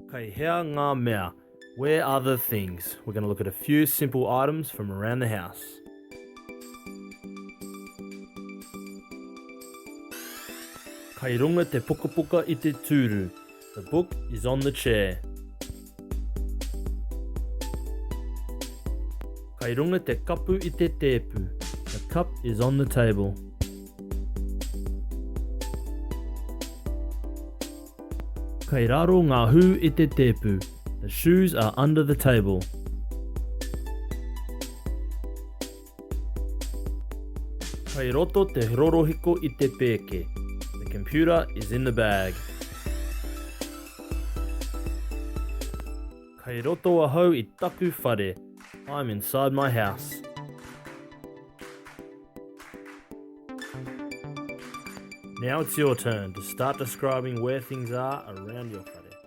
Kei hea ngā mea? Where are the things? We're going to look at a few simple items from around the house. Kei runga te pukapuka i te tūru. The book is on the chair. Kei runga te kapu i te tēpu. The cup is on the table. Kei raro ngā hū i te tēpu. The shoes are under the table. Kei roto te rorohiko i te pēke. The computer is in the bag. Kei roto ahau i taku whare. I'm inside my house. Now it's your turn to start describing where things are around your whare.